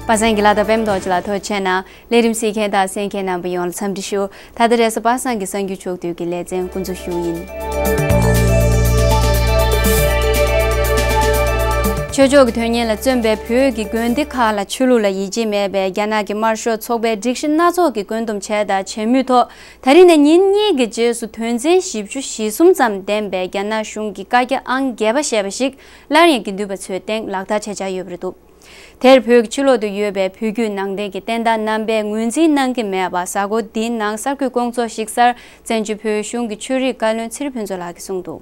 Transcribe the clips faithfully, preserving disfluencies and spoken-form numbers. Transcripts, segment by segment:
པ་སངས་ཀྱི་ལ་དྭགས་པད་མ་རྡོ་རྗེ་ལགས་ཐུགས་རྗེ་ཆེ་གནང་། ལས་རིམ་གཟིགས་མཁན་དང་གསན་མཁན་རྣམ་པ་ཡོངས་ལ་འཚམས་འདྲི་ཞུ། ད་ལྟ་རེས་གཟའ་པ་སངས་ཀྱི་གསར་འགྱུར་ཕྱོགས་བསྡུས་ཀྱི་ལེ་ཚན་འགོ་འཛུགས་ཞུ་ཡིན། ཆོས་ཕྱོགས་ཀྱི་དོན་གཉེར་ལ་བརྩོན་པའི་བོད་ཀྱི་དགོན་སྡེ་ཁག་ལ་ཆོས་ལུགས་ལ་ཡིད་ཆེས་མེད་པའི་རྒྱ་ནག་གི་དམར་ཤོག་ཚོགས་པའི་སྒྲིག་གཞི་སྣ་ཚོགས་ཀྱི་བཀོད་འདོམས་བྱས་དང་བྱེད་མུས་ཐོག་ད་རིང་ནས་ཉིན་གཉིས་ཀྱི་རྗེས་སུ་དོན་ཚན་བཞི་བཅུ་ཞེ་གསུམ་ཙམ་ལྡན་པའི་རྒྱ་ནག་གཞུང་གི་བཀའ་རྒྱ་ཨང་བརྒྱད་པ་ཞེས་པ་ཞིག་སླར་ཡང་དགེ་འདུན་པ་ཚོའི་སྟེང་ལག་བསྟར་བྱེད་འཆར་ཡོད་པ་རེད་འདུག་དེར་བོད་ཀྱི་ཕྱི་ལོག་ཏུ་ཡོད་པའི་བོད་བརྒྱུད་ནང་བསྟན་གྱི་བསྟན་བདག་རྣམ་པས་ངོས་འཛིན་གནང་གི་མེད་པ་གཟའ་འཁོར་འདིའི་ནང་གསར་འགོད་སྐུ་ཚབ་ཞིག་སར་བཙན་བྱོལ་བོད་གཞུང་གི་ཆོས་རིག་བཀའ་བློན་ཚེ་རིང་ཕུན་ཚོགས་ལགས་ཀྱིས་གསུངས་འདུག་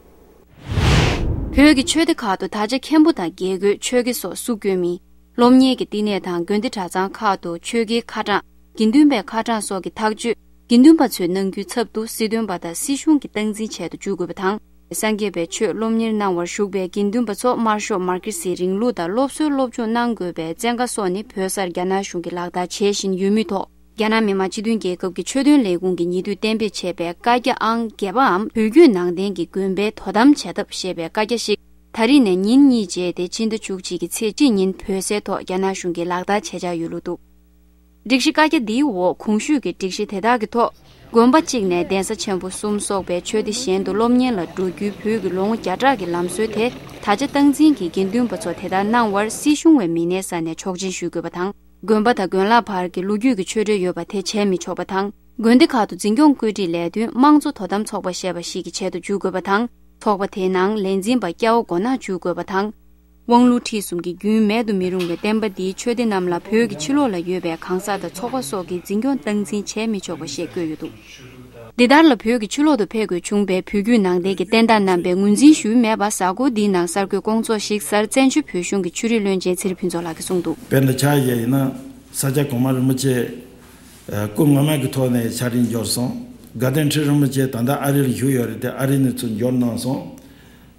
བོད་ཀྱི་ཆོས་སྡེ་ཁག་ཏུ་ད་ཆ་མཁན་པོ་དང་དགེ་བསྐོས་ཆོས་དགེ་སོགས་སུ་བསྐོས་མིན། སློབ་གཉེར་གྱི་བསྟི་གནས་དང་དགོན་སྡེ་གྲྭ་ཚང་ཁག་ཏུ་ཆོས་དགེའི་ཁ་གྲངས། དགེ་འདུན་པའི་ཁ་གྲངས་སོགས་ཀྱི་ཐག་གཅོད། དགེ་འདུན་པ་ཚོས་གནང་རྒྱུའི་ཚབ་ཏུ་སྲིད་དོན་པ་དང་སྲིད་གཞུང་གིས་སྟངས་འཛིན་བྱེད་དུ་འཇུག་དགོས་པ་དང་། སངས་རྒྱས་པའི་ཆོས་སློབ་གཉེར་གནང་བར་ཞུགས་པའི་དགེ་འདུན་པ་ཚོ་དམར་ཤོག་མར་ཁེ་སིའི་རིང་ལུགས་དང་སློབ་གསོའི་སློབ་སྦྱོང་གནང་དགོས་པའི་བཙན་བཀའ་སོགས་ནི་བོད་སར་རྒྱ་ནག་གཞུང་གིས་ལག་བསྟར་བྱེད་བཞིན་ཡོད་མུས་ཐོག་རྒྱ་ནག་མི་དམངས་སྤྱི་མཐུན་རྒྱལ་ཁབ་ཀྱི་ཆོས་དོན་ལས་ཁུངས་ཀྱིས་ཉེ་དུས་གཏན་འབེབས་བྱས་པའི་བཀའ་རྒྱ་ཨང་བརྒྱད་པའམ་བོད་བརྒྱུད་ནང་བསྟན་གྱི་དགོན་པའི་དོ་དམ་བྱ་ཐབས་ཞེས་པའི་བཀའ་རྒྱ་ཞིག་ད་རིང་ནས་ཉིན་གཉིས་རྗེས་ཏེ་ཕྱི་ཟླ་བཅུ་གཅིག་གི་ཚེས་གཅིག་ཉིན་བོད་སའི་ཐོག་རྒྱ་ནག་གཞུང་གིས་ལག་བསྟར་བྱེད་འཆར་ཡོད་ལུགས་འདུག་སྒྲིག་གཞི་བཀའ་རྒྱ་འདིའི་འོག་གོང་ཞུས་ཀྱི་སྒྲིག་གཞི་དེ་དག་གི་ཐོག་དགོན་པ་གཅིག་ནས་གདན་ས་ཆེན་པོ་གསུམ་སོགས་པའི་ཆོས་སྡེ་གཞན་དུ་སློབ་གཉེར་ལ་འགྲོ་རྒྱུའི་བོད་ཀྱི་ལོ་ངོ་བརྒྱ་ཕྲག་གི་ལམ་སྲོལ་དེ་ད་ཆ་སྟངས་འཛིན་གྱིས་དགེ་འདུན་པ་ཚོ་དེ་ལྟར་གནང་བར་སྲིད་གཞུང་བས་མི་སྣའི་ས་ནས་ཆོག་མཆན་ཞུ་དགོས་པ་དང་། དགོན་པ་དང་དགོན་ལག་བར་གྱི་ལོ་རྒྱུས་ཀྱི་ཆོས་འབྲེལ་ཡོད་པ་དེ་བྱས་མི་ཆོག་པ་དང་། དགོན་སྡེ་ཁག་ཏུ་འཛིན་སྐྱོང་བཀོད་སྒྲིག་ལས་དོན་དམངས་གཙོ་དོ་དམ་ཚོགས་པ་ཞེས་པ་ཞིག་གི་ཆེད་དུ་འཇུག་དགོས་པ་དང་། ཚོགས་པ་དེའི་ནང་ལས་འཛིན་པ་སྐྱ་བོ་མགོ་ནག་འཇུག་དགོས་པ་དང་། དབང་ལུང་ཁྲིད་གསུམ་གྱི་རྒྱུན་མེད་དུ་མི་རུང་བའི་བསྟན་པ་འདིའི་ཆོས་སྡེ་རྣམས་ལ་བོད་ཀྱི་ཕྱི་ལོགས་ལ་ཡོད་པའི་གང་ཟག་དང་ཚོགས་པ་སོགས་ཀྱིས་འཛིན་སྐྱོང་སྟངས་འཛིན་བྱས་མི་ཆོག་པ་ཞེས་བཀོད་ཡོད་འདུག་འདི་ལྟར་ལ་བོད་ཀྱི་ཕྱི་ལོག་ཏུ་ཕེབས་དགོས་བྱུང་བའི་བོད་བརྒྱུད་ནང་བསྟན་གྱི་བསྟན་བདག་རྣམ་པས་ངོས་འཛིན་ཞུས་མེད་པ་གཟའ་འཁོར་འདིའི་ནང་གསར་འགོད་སྐོང་ཚོགས་ཤིག་གསར་བཙན་བྱོལ་བོད་གཞུང་གི་ཆོས་རིག་བློན་ཆེན་ཚེ་རིང་ཕུན་ཚོགས་ལགས་ཀྱིས་གསུངས་འདུག་དཔེར་ན་ཆ་བཞག་ཡིན་ན་ས་སྐྱ་གོང་མ་རིན་པོ་ཆེ་སྐུ་ངོ་མ་གི་ཐོག་ནས་ཕྱག་རིས་འབྱོར་སོང་། དགའ་ལྡན་ཁྲི་རིན་པོ་ཆེ་ད་ལྟ་ཨ་རི་ལ་བཞུགས་ཡོད་རེད་དེ་ཨ་རི་ནས་ཚུར་འབྱོར་གནང་སོང་།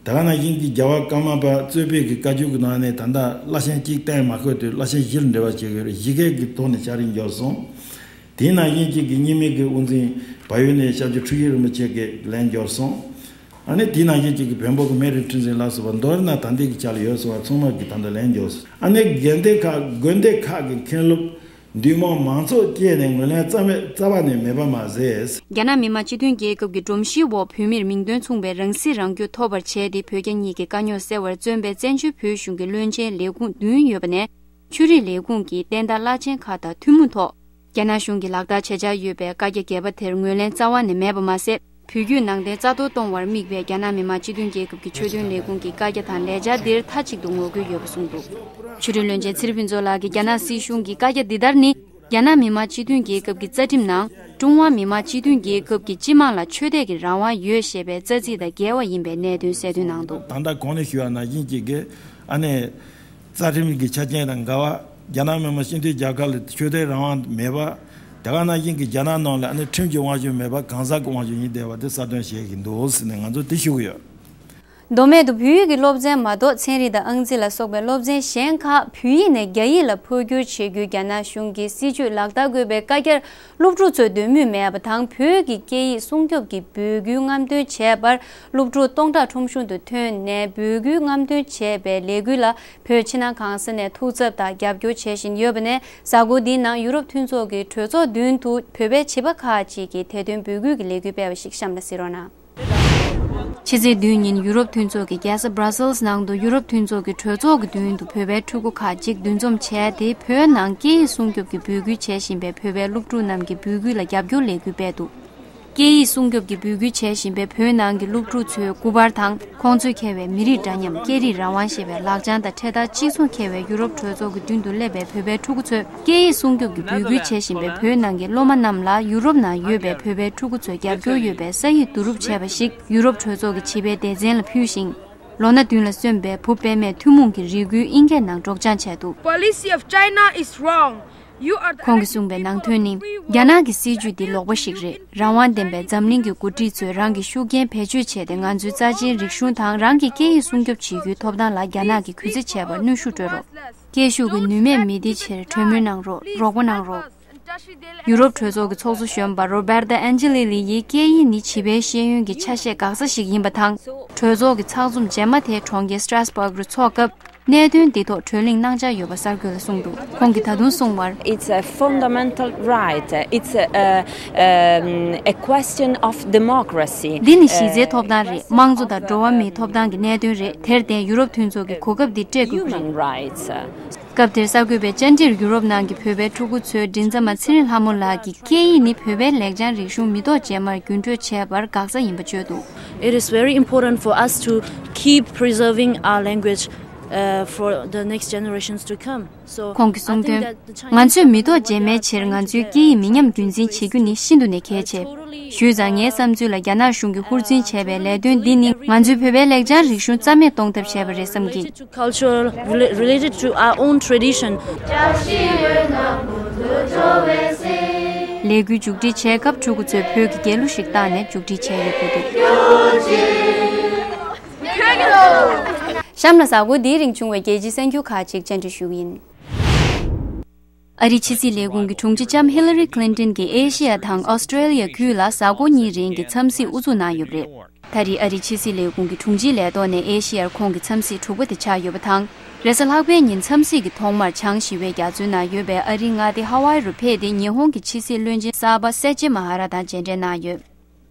དེ་ག་ནང་བཞིན་གྱི་རྒྱལ་བ་ཀརྨ་པ་གཙོས་པའི་གི་བཀའ་བརྒྱུད་ཀྱི་ནང་ནས་ད་ལྟ་བླ་ཆེན་གཅིག་གཏན་མ་འཁོད་དུས་བླ་ཆེན་བཞིར་འབྲེལ་བ་བྱེད་དགོས་རེད། བཞི་གའི་གི་ཐོག་ནས་ཕྱག་རིས་འབྱོར་སོང་། དེ་ནང་བཞིན་གཅིག་གི་རྙིང་མའི་གི་དབུ་འཛིན་བལ་ཡུལ་ནས་སྐྱབས་རྗེ་འཁྲུལ་ཞིག་རིན་པོ་ཆེ་གི་ལན་འབྱོར་སོང་། ཨ་ནི་དེ་ནང་བཞིན་གཅིག་གི་བོན་པོ་གི་སྨན་རི་ཁྲི་འཛིན་ལ་སོགས་པ་མདོར་ན་ད་ལྟའི་གི་ཆ་ལ་ཡོད་སོང་བ་ཚང་མ་གི་ད་ལྟ་ལན་འབྱོར་སོང་། ཨ་ནི་དགོན་སྡེ་ཁག་དགོན་སྡེ་ཁག་གི་མཁན་སློབ་འདུས་མང་མང་ཚོགས་བཅས་ནས་ངོས་ལེན་རྩ་མེད་རྩ་བ་ནས་མེད་པ་མ་ཟད། རྒྱ་ནག་མི་དམངས་སྤྱི་མཐུན་རྒྱལ་ཁབ་ཀྱི་སྒྲོམ་གཞིའི་འོག་བོད་མིར་མིང་དོན་མཚུངས་པའི་རང་སྲིད་རང་སྐྱོང་ཐོབ་པར་བྱས་ཏེ་བོད་རྒྱ་གཉིས་ཀྱི་དཀའ་རྙོག་སེལ་བར་བརྩོན་པའི་བཙན་བྱོལ་བོད་གཞུང་གི་བློན་ཆེན་ལས་ཁུངས་བདུན་ཡོད་པ་ནས། ཆོས་རིག་ལས་ཁུངས་ཀྱི་བསྟན་བདག་བླ་ཆེན་ཁག་དང་ཐུན་མོང་ཐོག་རྒྱ་ནག་གཞུང་གིས་ལག་བསྟར་བྱེད་འཆར་ཡོད་པའི་བཀའ་རྒྱ་བརྒྱད་པ་དེར་ངོས་ལེན་རྩ་བ་ནས་མེད་པ་མ་ཟད། བོད་བརྒྱུད་ནང་བསྟན་རྩ་གཏོར་གཏོང་བར་དམིགས་པའི་རྒྱ་ནག་མི་དམངས་སྤྱི་མཐུན་རྒྱལ་ཁབ་ཀྱི་ཆོས་དོན་ལས་ཁུངས་ཀྱི་བཀའ་རྒྱ་དང་ལས་འཆར་འདིར་མཐའ་གཅིག་ཏུ་ངོ་རྒོལ་ཡོད་པ་གསུངས་འདུག་ཆོས་རིག་བློན་ཆེན་ཚེ་རིང་ཕུན་ཚོགས་ལགས་ཀྱིས་རྒྱ་ནག་སྲིད་གཞུང་གི་བཀའ་རྒྱ་འདི་ལྟར་ནི། རྒྱ་ནག་མི་དམངས་སྤྱི་མཐུན་རྒྱལ་ཁབ་ཀྱི་རྩ་ཁྲིམས་ནང་། ཀྲུང་ཧྭ་མི་དམངས་སྤྱི་མཐུན་རྒྱལ་ཁབ་ཀྱི་སྤྱི་དམངས་ལ་ཆོས་དད་ཀྱི་རང་དབང་ཡོད་ཞེས་པའི་རྩ་ཚིག་དང་འགལ་བ་ཡིན་པའི་གནད་དོན་གསལ་སྟོན་གནང་འདུག་ད་ལྟ་གོང་ནས་ཞུས་པ་ནང་བཞིན་གཅིག་གི་ཨ་ནི། རྩ་ཁྲིམས་ཀྱི་ཆ་རྐྱེན་དང་འགལ་བ། རྒྱ་ནག་མི་དམངས་སྤྱི་མཐུན་རྒྱལ་ཁབ་ལ་ཆོས་དད་རང་དབང་མེད་པ། དེ་ག་ནང་བཞིན་གྱི་རྒྱ་ནག་ནང་ལ་ཨ་ནི་ཁྲིམས་ཀྱི་དབང་ཤུགས་མེད་པ་གང་ཟག་གི་དབང་ཤུགས་ཡིན་བསྡད་པ་དེ་གསལ་སྟོན་བྱེད་ཀྱི་འདུག་ཟེར་ནས་ང་ཚོ་དེ་ཞུ་གི་ཡོད། མདོ་སྨད་དུ་བོད་ཡིག་གི་སློབ་ཚན་མ་གཏོགས་ཚན་རིག་དང་ཨང་རྩིས་ལ་སོགས་པའི་སློབ་ཚན་གཞན་ཁག་བོད་ཡིག་ནས་རྒྱ་ཡིག་ལ་འཕོ་འགྱུར་བྱེད་རྒྱུའི་རྒྱ་ནག་གཞུང་གི་སྲིད་བྱུས་ལག་བསྟར་དགོས་པའི་བཀའ་རྒྱར། སློབ་ཕྲུག་ཚོས་འདོད་མོས་མེད་པ་དང་བོད་ཀྱི་སྐད་ཡིག་སྲུང་སྐྱོབ་ཀྱི་འབོད་སྐུལ་རྔམ་སྟོན་བྱས་པར་སློབ་ཕྲུག་སྟོང་ཕྲག་ཁྲོམ་གཞུང་དུ་ཐོན་ནས་འབོད་སྐུལ་རྔམ་སྟོན་བྱས་པའི་ལས་འགུལ་ལ་བོད་ཕྱི་ནང་གང་ས་ནས་ཐུགས་འཚབ་དང་རྒྱབ་སྐྱོར་བྱེད་བཞིན་ཡོད་པ་ནས་གཟའ་འཁོར་འདིའི་ནང་ཡུ་རོབ་མཐུན་ཚོགས་ཀྱི་གྲོས་ཚོགས་མདུན་དུ་བོད་པའི་བྱིས་པ་ཁག་ཅིག་གིས་དེ་དོན་འབོད་སྐུལ་གྱི་ལས་འགུལ་སྤེལ་བ་ཞིག་གཤམ་ལ་གཟིགས་རོགས་གནང་། ཕྱི་ཚེས་བདུན་ཉིན་ཡུ་རོབ་མཐུན་ཚོགས་ཀྱི་རྒྱལ་ས་Brussels་ནང་དུ་ཡུ་རོབ་མཐུན་ཚོགས་ཀྱི་གྲོས་ཚོགས་ཀྱི་མདུན་དུ་བོད་པའི་ཕྲུ་གུ་ཁག་ཅིག་འདུ་འཛོམས་བྱས་ཏེ་བོད་ནང་སྐད་ཡིག་སྲུང་སྐྱོབ་ཀྱི་འབོད་སྐུལ་བྱེད་བཞིན་པའི་བོད་པའི་སློབ་ཕྲུག་རྣམས་ཀྱི་འབོད་སྐུལ་ལ་རྒྱབ་སྐྱོར་ལས་འགུལ་སྤེལ་འདུག་སྐད་ཡིག་སྲུང་སྐྱོབ་ཀྱི་འབོད་སྐུལ་བྱེད་བཞིན་པའི་བོད་ནང་གི་སློབ་ཕྲུག་ཚོའི་སྐུ་པར་དང་ཁོང་ཚོས་འཁྱེར་བའི་མི་རིགས་འདྲ་མཉམ་སྐད་རིགས་རང་དབང་ཞེས་པའི་ལག་བྱང་དང་འཕྲེད་དར་གཅིག་མཚུངས་འཁྱེར་བའི་ཡུ་རོབ་གྲོས་ཚོགས་ཀྱི་མདུན་དུ་སླེབས་པའི་བོད་པའི་ཕྲུ་གུ་ཚོས་སྐད་ཡིག་སྲུང་སྐྱོབ་ཀྱི་འབོད་སྐུལ་བྱེད་བཞིན་པའི་བོད་ནང་གི་སློབ་མ་རྣམས་ལ་ཡུ་རོབ་ནང་ཡོད་པའི་བོད་པའི་ཕྲུ་གུ་ཚོས་རྒྱབ་སྐྱོར་ཡོད་པའི་ས་ཡིག་བསྡུ་རུབ་བྱས་པ་ཞིག་ཡུ་རོབ་གྲོས་ཚོགས་ཀྱི་བྱིས་པའི་སྡེ་ཚན་ལ་ཕུལ་ཞིང་། ལོ་ན་བདུན་ལ་སོན་པའི་བུ་པད་མས་ཐུན་མོང་གི་རེ་སྐུལ་ཨིན་སྐད་ནང་སྒྲོག་སྦྱང་བྱས་འདུག Policy of China is wrong. You are the ཁོང་གིས་གསུངས་པའི་ནང་དོན་ནི། རྒྱ་ནག་གི་སྲིད་ཇུས་འདི་ལོག་པ་ཞིག་རེད། རང་དབང་ལྡན་པའི་འཛམ་གླིང་གི་འགོ་ཁྲིད་ཚོས་རང་གི་ཤུགས་རྐྱེན་བེད་སྤྱོད་བྱས་ཏེ་ང་ཚོའི་རྩ་ཆེན་རིག་གཞུང་དང་རང་གི་སྐད་ཡིག་སྲུང་སྐྱོབ་བྱེད་རྒྱུའི་ཐོབ་ཐང་ལ་རྒྱ་ནག་གིས་གུས་བརྩི་བྱས་པར་གནོན་ཤུགས་སྤྲོད་རོགས། སྐད་ཤུགས་ཀྱི་ནུས་མེད་མི་དེའི་ཕྱིར་གྲོས་མོལ་གནང་རོགས། རོགས་པ་གནང་རོགས། ཡུ་རོབ་གྲོས་ཚོགས་ཀྱི་ཚོགས་གཙོ་གཞོན་པ་Roberta Angelilli་ཡིས་སྐད་ཡིག་ནི་བྱིས་པའི་ཤེས་ཡོན་གྱི་ཆ་ཤས་འགག་རྩ་ཞིག་ཡིན་པ་དང་། གྲོས་ཚོགས་ཀྱི་ཚགས་འཛོམས་རྗེས་མ་དེ་གྲོང་ཁྱེར་Strasbourg་རུ་འཚོགས་སྐབས། གནད་དོན་འདི་ཐོག་གྲོས་གླེང་གནང་འཆར་ཡོད་པ་གསར་འགོད་ལ་གསུངས་འདུག་ཁོང་གིས་ད་དུང་གསུངས་པར། It's a fundamental right. It's a, um, a question of democracy. འདི་ནི་གཞི་རྩའི་ཐོབ་ཐང་རེད། དམངས་གཙོ་དང་འགྲོ་བ་མིའི་ཐོབ་ཐང་གི་གནད་དོན་རེད། དེར་བརྟེན་ཡུ་རོབ་མཐུན་ཚོགས་ཀྱི་གོ་སྐབས་འདི་སྤྲད་དགོས་ཀྱི་རེད། Human rights. སྐབས་དེར་གསར་འགོད་པས་བཅར་འདྲིར་ཡུ་རོབ་ནང་གི་བོད་པའི་ཕྲུ་གུ་ཚོས་མགྲིན་ཚབ་མ་ཚེ་རིང་ལྷ་མོ་ལགས་ཀྱིས་སྐད་ཡིག་ནི་བོད་པའི་ལེགས་བྱང་རིག་གཞུང་མི་ཐོག་རྗེས་མར་རྒྱུན་སྤྲོད་བྱས་པར་དགག་བྱ་ཡིན་པ་བརྗོད་འདུག It is very important for us to keep preserving our language, uh, for the next generations to come. So, ཁོང་གིས་གསུངས་དོན། ང་ཚོས་མི་ཐོག་རྗེས་མའི་ཆེད་ང་ཚོའི་སྐད་ཡིག་མི་ཉམས་རྒྱུན་འཛིན་བྱེད་རྒྱུ་ནི་ཤིན་ཏུ་ནས་གལ་ཆེ། ཞུས་ཙང་ངའི་བསམ་ཚུལ་ལ་རྒྱ་ནག་གཞུང་གིས་ཧུར་བརྩོན་བྱས་པའི་ལས་དོན་འདི་ནི་ང་ཚོའི་བོད་པའི་ལེགས་བྱང་རིག་གཞུང་རྩ་མེད་གཏོང་ཐབས་བྱས་པ་རེད་བསམ་གི། To cultural, rela- related to our own tradition. ལས་འགུལ་མཇུག་སྒྲིལ་བྱས་སྐབས་ཕྲུ་གུ་ཚོས་བོད་ཀྱི་རྒྱལ་གླུ་ཞིག་བཏང་ནས་མཇུག་སྒྲིལ་བྱས་ཡོད་པ་འདུག་གཤམ་ལ་གཟའ་འཁོར་འདིའི་རིང་བྱུང་བའི་རྒྱལ་སྤྱིའི་གསར་འགྱུར་ཁག་ཅིག་བཅར་འདྲི་ཞུ་གི་ཡིན། ཨ་རིའི་ཕྱི་སྲིད་ལས་ཁུངས་ཀྱི་དྲུང་ཆེ་ལྕམ་ཧི་ལ་རི་ཁི་ལིན་ཏིན་གྱིས་ཨེ་ཤི་ཡ་དང་ཨོ་སི་ཀྲེ་ལི་ཡ་ཁུལ་ལ་གཟའ་འཁོར་གཉིས་རིང་གི་འཚམས་གཟིགས་དབུ་འཛུགས་གནང་ཡོད་པ་རེད། ད་རེས་ཨ་རིའི་ཕྱི་སྲིད་ལས་ཁུངས་ཀྱི་དྲུང་ཆེའི་ལས་ཐོག་ནས་ཨེ་ཤི་ཡར་ཁོང་གི་འཚམས་གཟིགས་དྲུག་པ་དེ་ཆགས་ཡོད་པ་དང་། རེས་གཟའ་ལྷག་པའི་ཉིན་འཚམས་གཟིགས་ཀྱི་ཐོག་མར་བྱང་ཞི་བའི་རྒྱ་མཚོའི་ནང་ཡོད་པའི་ཨ་རིའི་མངའ་སྡེ་ཧ་ཝའི་རུ་ཕེབས་ཏེ་ཉི་ཧོང་གི་ཕྱི་སྲིད་བློན་ཆེན་གསར་པ་སེ་ཅི་མ་ཧ་ར་དང་མཇལ་འཕྲད་གནང་ཡོད།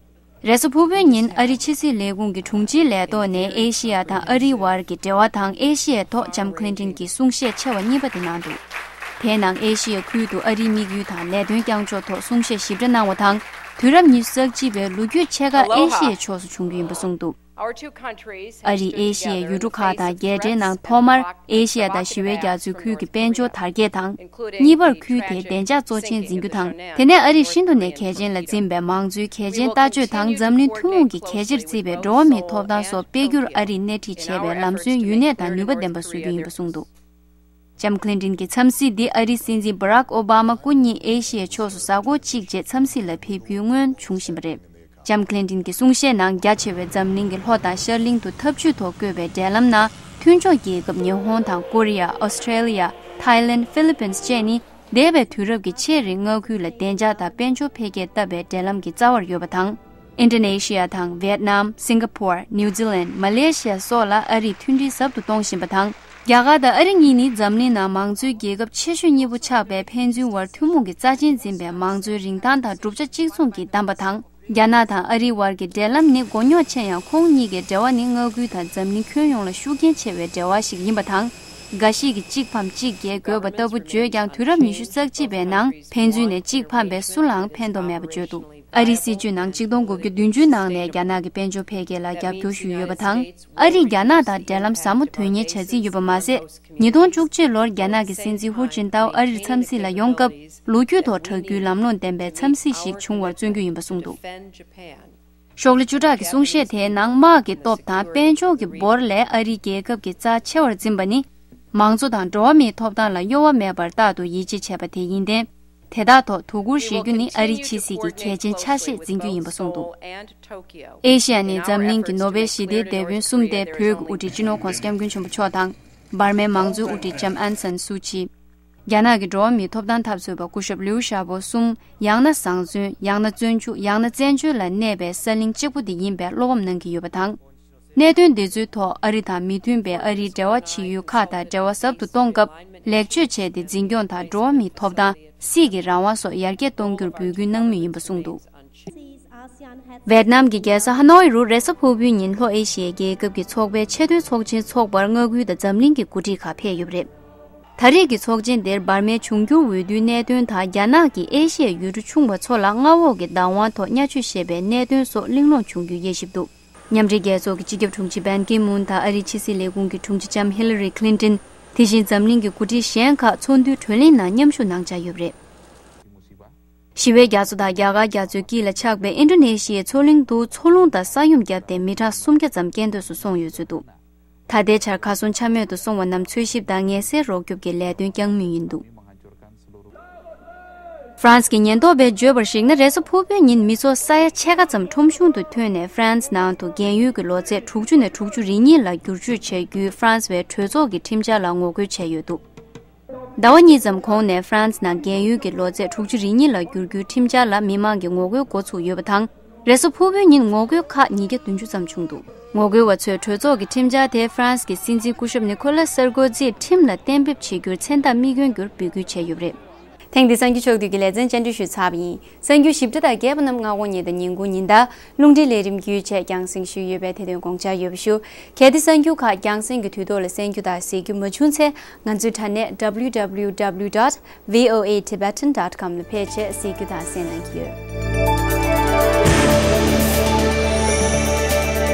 རེས་གཟའ་ཕུར་བུའི་ཉིན་ཨ་རིའི་ཕྱི་སྲིད་ལས་ཁུངས་ཀྱི་དྲུང་ཆེའི་ལས་ཐོག་ནས་ཨེ་ཤི་ཡ་དང་ཨ་རིའི་བར་གྱི་འབྲེལ་བ་དང་ཨེ་ཤི་ཡའི་ཐོག་ལྕམ་ཁི་ལིན་ཏིན་གྱིས་གསུང་བཤད་ཆེ་བ་གཉིས་པ་དེ་གནང་འདུག་དེའི་ནང་ཨེ་ཤི་ཡ་ཁུལ་དུ་ཨ་རིའི་དམིགས་ཡུལ་དང་ལས་དོན་བསྐྱངས་ཕྱོགས་ཐོག་གསུང་བཤད་ཞིབ་ཕྲ་གནང་བ་དང་། དུས་རབས་ཉི་ཤུ་རྩ་གཅིག་པའི་ལོ་རྒྱུས་ཆེ་ཁག་ཨེ་ཤི་ཡའི་ཕྱོགས་སུ་བྱུང་རྒྱུ་ཡིན་པ་གསུངས་འདུག་ཨ་རིས་ཨེ་ཤི་ཡའི་ཡུལ་གྲུ་ཁག་དང་རྒྱལ་འབྲེལ་ནང་ཐོག་མར་ཨེ་ཤི་ཡ་དང་ཞི་བའི་རྒྱ་མཚོའི་ཁུལ་གྱི་དཔལ་འབྱོར་དར་རྒྱས་དང་། གཉིས་པར་ཁུལ་དེའི་བདེ་འཇགས་གཙོ་ཆེན་འཛིན་རྒྱུ་དང་། དེ་ནས་ཨ་རིས་ཤིན་ཏུ་ནས་གལ་ཆེན་ལ་འཛིན་པའི་མང་གཙོའི་གལ་ཆེན་ལྟ་སྤྱོད་དང་འཛམ་གླིང་ཐུན་མོང་གི་གལ་ཆེར་བརྩིས་པའི་འགྲོ་བ་མིའི་ཐོབ་ཐང་སོགས་སྤེལ་རྒྱུར་ཨ་རིས་སྣེ་ཁྲིད་བྱེད་པའི་ལམ་སྲོལ་ཡུན་གནས་དང་ནུས་པ་ལྡན་པ་བཟོ་རྒྱུ་ཡིན་པ་གསུངས་འདུག་ལྕམ་ཁི་ལིན་ཏིན་གྱི་འཚམས་གཟིགས་འདི་ཨ་རིའི་སྲིད་འཛིན་བྷ་རག་ཨོ་བྷ་མ་སྐུ་ཉིད་ཨེ་ཤི་ཡའི་ཕྱོགས་སུ་གཟའ་འཁོར་གཅིག་རྗེས་འཚམས་གཟིགས་ལ་ཕེབས་རྒྱུའི་སྔོན་བྱུང་བཞིན་པ་རེད། ལྕམ་ཁི་ལིན་ཏིན་གྱི་གསུང་བཤད་ནང་རྒྱ་ཆེ་བའི་འཛམ་གླིང་གི་ལྷོ་དང་ཤར་གླིང་དུ་འཐབ་ཇུས་ཐོག་བཀོད་པའི་འབྲེལ་ལམ་ནང་མཐུན་ཕྱོགས་རྒྱལ་ཁབ་ཉི་ཧོང་དང་ཀོ་རི་ཡ། ཨོ་སི་ཀྲེ་ལི་ཡ། ཐའི་ལེན། ཧྥི་ལི་པིན་བཅས་ནི་འདས་པའི་དུས་རབས་ཀྱི་ཆེས་རིང་མངའ་ཁུལ་ལ་བདེ་འཇགས་དང་དཔལ་འབྱོར་འཕེལ་རྒྱས་བཏབ་པའི་འབྲེལ་ལམ་གྱི་རྩ་བར་ཡོད་པ་དང་། ཨིན་ཌོ་ནེ་ཤི་ཡ་དང་ཝེད་ནམ། སིང་ག་པོར། ནིའུ་ཛི་ལན། མ་ལེ་ཤི་ཡ་སོགས་ལ་ཨ་རིས་མཐུན་སྒྲིལ་ཟབ་ཏུ་གཏོང་བཞིན་པ་དང་། རྒྱ་གར་དང་ཨ་རི་གཉིས་ནི་འཛམ་གླིང་ནང་མང་གཙོའི་རྒྱལ་ཁབ་ཆེ་ཤོས་གཉིས་པོ་ཆགས་པའི་ཕན་ཚུན་བར་ཐུན་མོང་གི་རྩ་ཆེན་འཛིན་པའི་མང་གཙོའི་རིན་ཐང་དང་གྲུབ་ཆ་གཅིག་མཚུངས་ཀྱིས་བདམས་པ་དང་། རྒྱ་ནག་དང་ཨ་རིའི་བར་གྱི་འབྲེལ་ལམ་ནི་མགོ་རྙོག་ཆེ་ཡང་ཁོང་གཉིས་ཀྱི་འབྲེལ་བ་ནི་མངའ་ཁུལ་དང་འཛམ་གླིང་ཁྱོན་ཡོངས་ལ་ཤུགས་རྐྱེན་ཆེ་བའི་འབྲེལ་བ་ཞིག་ཡིན་པ་དང་། འགའ་ཞིག་གིས་གཅིག་ཕམ་གཅིག་རྒྱལ་དགོས་པ་ལྟ་བུ་བརྗོད་ཀྱང་དུས་རབས་ཉི་ཤུ་རྩ་གཅིག་པའི་ནང་ཕན་ཚུན་ནས་གཅིག་ཕམ་པའི་སུ་ལའང་ཕན་ཐོགས་མེད་པ་བརྗོད་འདུག་ཨ་རིའི་སྲིད་ཇུས་ནང་ཆིག་སྟོང་དགུ་བརྒྱ་བདུན་ཅུ་ནང་ནས་རྒྱ་ནག་གི་དཔལ་འབྱོར་འཕེལ་རྒྱས་ལ་རྒྱབ་སྐྱོར་ཞུས་ཡོད་པ་དང་། ཨ་རིས་རྒྱ་ནག་དང་འབྲེལ་ལམ་ཟབ་མོ་དོན་གཉེར་བྱ་རྩིས་ཡོད་པ་མ་ཟད། ཉིས་སྟོང་བཅུ་གཅིག་ལོར་རྒྱ་ནག་གི་སྲིད་འཛིན་ཧུ་ཅིན་ཏའོ་ཨ་རིར་འཚམས་གཟིགས་ལ་ཡོང་སྐབས། ལོ་རྒྱུས་ཐོག་གྲགས་རྒྱུའི་ལམ་ལྷོང་ལྡན་པའི་འཚམས་གཟིགས་ཤིག་བྱུང་བར་བརྩོན་རྒྱུ་ཡིན་པ་གསུངས་འདུག་ཤོག་ལྷེ་བཅུ་ཕྲག་གི་གསུང་བཤད་དེའི་ནང་དམག་གི་སྟོབས་དང་དཔལ་འབྱོར་གྱི་འབོར་ལས་ཨ་རིའི་རྒྱལ་ཁབ་ཀྱི་རྩ་ཆེ་བར་འཛིན་པ་ནི། མང་གཙོ་དང་འགྲོ་བ་མིའི་ཐོབ་ཐང་ལ་གཡོ་བ་མེད་པར་རྟག་ཏུ་ཡིད་ཆེས་བྱས་པ་དེ་ཡིན་ཏེ། དེ་དག་ཐོག་དོ་ཁུར་བཞེས་རྒྱུ་ནི་ཨ་རིའི་ཕྱི་སྲིད་ཀྱི་གལ་ཆེན་ཆ་ཤས་འཛིན་རྒྱུ་ཡིན་པ་གསུངས་འདུག་ཨེ་ཤི་ཡ་ནི་འཛམ་གླིང་གི་ནོ་བེལ་ཞི་བདེའི་དེད་དཔོན་གསུམ་སྟེ་བོད་ཀྱི་དབུ་ཁྲིད་སྤྱི་ནོར་༸གོང་ས་༸སྐྱབས་མགོན་ཆེན་པོ་མཆོག་དང་། འབར་མའི་མང་གཙོའི་དབུ་ཁྲིད་ལྕམ་ཨན་སན་སུ་ཅི། རྒྱ་ནག་གི་འགྲོ་བ་མིའི་ཐོབ་ཐང་འཐབ་རྩོད་པ་སྐུ་ཞབས་ལིའུ་ཞའོ་པོ་གསུམ། ཡང་ན་བཟང་བཙོན། ཡང་ན་བཙོན་འཇུག་ཡང་ན་བཙན་བྱོལ་ལ་གནས་པའི་གསར་གླིང་གཅིག་པུ་དེ་ཡིན་པའི་བློ་ཕམ་གནང་གི་ཡོད་པ་དང་། གནད་དོན་འདི་ཚོའི་ཐོག་ཨ་རི་དང་མི་མཐུན་པའི་ཨ་རིའི་འབྲེལ་བ་བྱེད་ཡུལ་ཁག་དང་འབྲེལ་བ་ཟབ་ཏུ་གཏོང་སྐབས། ལེགས་བཅོས་བྱས་ཏེ་འཛིན་སྐྱོང་དང་འགྲོ་བ་མིའི་ཐོབ་ཐང་། སྲིད་ཀྱི་རང་དབང་སོགས་ཡར་རྒྱས་གཏོང་རྒྱུར་འབོད་སྐུལ་གནང་མུས་ཡིན་པ་གསུངས་འདུག་ཝེད་ནམ་གྱི་རྒྱལ་ས་ཧ་ནོའི་རུ་རེས་གཟའ་ཕུར་བུའི་ཉིན་ལྷོ་ཨེ་ཤི་ཡའི་རྒྱལ་ཁབ་ཀྱི་ཚོགས་པའི་ཆེས་མཐོའི་ཚོགས་ཆེན་འཚོགས་པར་མངའ་ཁུལ་དང་འཛམ་གླིང་གི་འགོ་ཁྲིད་ཁག་ཕེབས་ཡོད་པ་རེད། ད་རེས་ཀྱི་ཚོགས་ཆེན་དེར་འབར་མའི་འབྱུང་འགྱུར་འོས་བསྡུའི་གནད་དོན་དང་རྒྱ་ནག་གིས་ཨེ་ཤི་ཡའི་ཡུལ་གྲུ་ཆུང་བ་ཚོ་ལ་མངའ་འོག་གི་བདག་དབང་ཐོག་བརྙས་བཅོས་བྱས་པའི་གནད་དོན་སོགས་གླེང་སློང་བྱུང་རྒྱུ་དབྱེ་ཞིབ་འདུག་མཉམ་འབྲེལ་རྒྱལ་ཚོགས་ཀྱི་སྤྱི་ཁྱབ་དྲུང་ཆེ་བན་ཀི་མུན་དང་ཨ་རིའི་ཕྱི་སྲིད་ལས་ཁུངས་ཀྱི་དྲུང་ཆེ་ལྕམ་ཧི་ལ་རི་ཁི་ལིན་ཏིན། དེ་བཞིན་འཛམ་གླིང་གི་འགོ་ཁྲིད་གཞན་ཁག་ཚོགས་འདུའི་གྲོས་གླེང་ནང་མཉམ་ཞུགས་གནང་འཆར་ཡོད་པ་རེད། ཞི་བའི་རྒྱ་མཚོ་དང་རྒྱ་གར་རྒྱ་མཚོའི་དཀྱིལ་ལ་ཆགས་པའི་ཨིན་ཌོ་ནེ་ཤི་ཡའི་མཚོ་གླིང་དུ་མཚོ་རླུང་དང་ས་ཡོམ་བརྒྱབ་སྟེ་མི་གྲངས་སུམ་བརྒྱ་ཙམ་རྐྱེན་འདས་སུ་སོང་ཡོད་ཚུལ་འདུག་ད་ལྟའི་ཆར་གར་སོང་ཆ་མེད་དུ་སོང་བ་རྣམས་འཚོལ་ཞིབ་དང་ངལ་སེལ་རོགས་སྐྱོབ་ཀྱི་ལས་དོན་བསྐྱངས་མུས་ཡིན་འདུག་ཧྥ་རན་སི་གི་ཉེན་རྟོག་པས་བརྗོད་པར་གཞིགས་ན། རེས་གཟའ་ཕུར་བུའི་ཉིན་མི་ཚོགས་ས་ཡ་ཕྱེད་ཀ་ཙམ་ཁྲོམ་གཞུང་དུ་ཐོན་ནས་ཧྥ་རན་སི་ནང་དུ་རྒན་ཡོལ་གྱི་ལོ་ཚད་དྲུག་ཅུ་ནས་དྲུག་ཅུ་རེ་གཉིས་ལ་བསྒྱུར་བཅོས་བྱ་རྒྱུའི་ཧྥ་རན་སི་བའི་གྲོས་ཚོགས་ཀྱི་ཁྲིམས་འཆར་ལ་ངོ་རྒོལ་བྱས་ཡོད་འདུག་ཟླ་བ་གཉིས་ཙམ་གོང་ནས་ཧྥ་རན་སི་ནང་རྒན་ཡོལ་གྱི་ལོ་ཚད་དྲུག་ཅུ་རེ་གཉིས་ལ་བསྒྱུར་རྒྱུའི་ཁྲིམས་འཆར་ལ་མི་མང་གི་ངོ་རྒོལ་འགོ་ཚུགས་ཡོད་པ་དང་། རེས་གཟའ་ཕུར་བུའི་ཉིན་ངོ་རྒོལ་ཁག་ཉིས་བརྒྱ་བདུན་ཅུ་ཙམ་བྱུང་འདུག་ངོ་རྒོལ་བ་ཚོས་གྲོས་ཚོགས་ཀྱི་ཁྲིམས་འཆར་དེ་ཧྥ་རན་སི་གི་སྲིད་འཛིན་སྐུ་ཞབས་ནི་ཁོ་ལ་སར་ཀོ་ཛིས་ཁྲིམས་ལ་གཏན་འབེབས་བྱེད་རྒྱུར་མཚན་རྟགས་མི་སྐྱོན་རྒྱུར་འབོད་སྐུལ་བྱས་ཡོད་པ་རེད། ཐེངས་འདིའི་གསར་འགྱུར་ཕྱོགས་བསྡུས་ཀྱི་ལེ་ཚན་བཅར་འདྲི་ཞུས་ཚར་བ་ཡིན། གསར་འགྱུར་ཞིབ་ཕྲ་དང་རྒྱས་པ་རྣམས་སྔ་དགོང་ཉིན་དང་ཉིན་གུང་ཉིན་ལྟར་རླུང་འཕྲིན་ལས་རིམ་བརྒྱུད་བཅས་རྒྱང་སྲིང་ཞུས་ཡོད་པས་དེ་དོན་དགོངས་འཇགས་ཡོད་པ་ཞུ། གལ་ཏེ་གསར་འགྱུར་ཁག་རྒྱང་སྲིང་གི་དུས་ཐོག་ལ་གསན་རྒྱུ་དང་གཟིགས་རྒྱུ་མ་བྱུང་ཚེ། ང་ཚོའི་དྲ་གནས་W W W dot V O A Tibetan dot com ལ་ཕེབས་བྱས་གཟིགས་རྒྱུ་དང་གསན་གནང་གི་ཡོད།